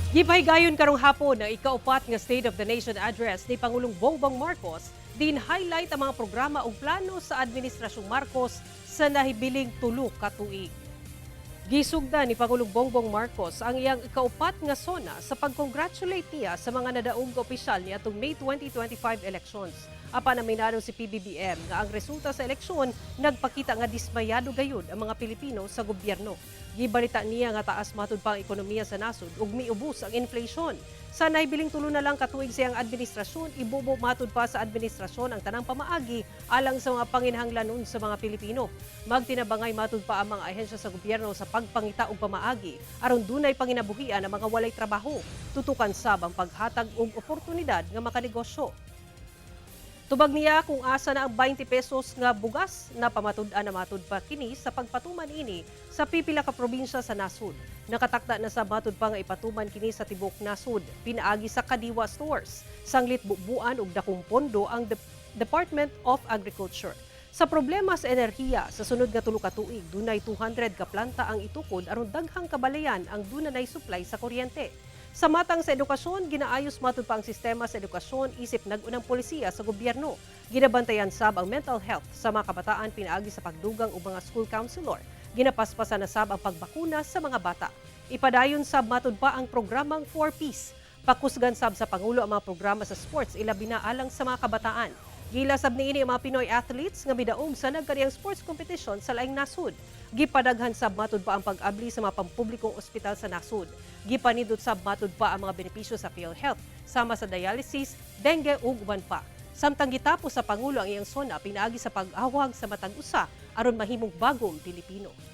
Gipahigayon karong hapon ang ikaupat nga State of the Nation Address ni Pangulong Bongbong Marcos, din highlight ang mga programa ug plano sa Administrasyong Marcos sa nahibiling 3 ka tuig. Gisugda ni Pangulong Bongbong Marcos ang iyang ikaupat nga SONA sa pag-congratulate niya sa mga nadaog nga opisyal niadtong May 2025 elections. Apan aminado si PBBM nga ang resulta sa eleksyon nagpakita nga dismayado gayud ang mga Pilipino sa gobyerno. Gibalita niya nga taas matud pa ang ekonomiya sa nasod ug miubos ang inflation. Sa nahibiling 3 na lang ka tuig sa iyang administrasyon, ibubo matud pa sa administrasyon ang tanang pamaagi alang sa mga panginhanglanon sa mga Pilipino. Magtinabangay matud pa ang mga ahensya sa gobyerno sa pagpangita og pamaagi aron dunay panginabuhian ang mga walay trabaho. Tutukan sab ang paghatag og oportunidad nga makanegosyo. Tubag niya kung asa na ang 20 pesos nga bugas na pamatud-an na matud pa kini sa pagpatuman ini sa pipila ka probinsya sa nasod. Nakatakda na sa matud pa nga ipatuman kini sa tibuok nasod pinaagi sa Kadiwa stores. Sanglit bubuan og dakong pondo ang Department of Agriculture. Sa problema sa enerhiya, sa sunod nga 3 ka tuig, dunay 200 ka planta ang itukod aron daghang kabalayan ang dunay supply sa kuryente. Sa matang sa edukasyon, ginaayos matud pa ang sistema sa edukasyon isip nag-unang polisiya sa gobyerno. Ginabantayan sab ang mental health sa mga kabataan pinaagi sa pagdugang og mga school counselor. Ginapaspasan na sab ang pagbakuna sa mga bata. Ipadayon sab matud pa ang programang 4Ps. Pakusgan sab sa Pangulo ang mga programa sa sports, ilabi na alang sa mga kabataan. Giila sab niini ang mga Pinoy athletes nga midaog sa nagkariyang sports competition sa laing nasod. Gipadaghan sab matud pa ang pag-abli sa mga pampublikong ospital sa nasod. Gipanindot sab matud pa ang mga benepisyo sa PhilHealth sama sa dialysis, dengue ug uban pa. Samtang gitapos sa Pangulo ang iyang SONA pinaagi sa pag-awag sa matag usa aron mahimong bagong Pilipino.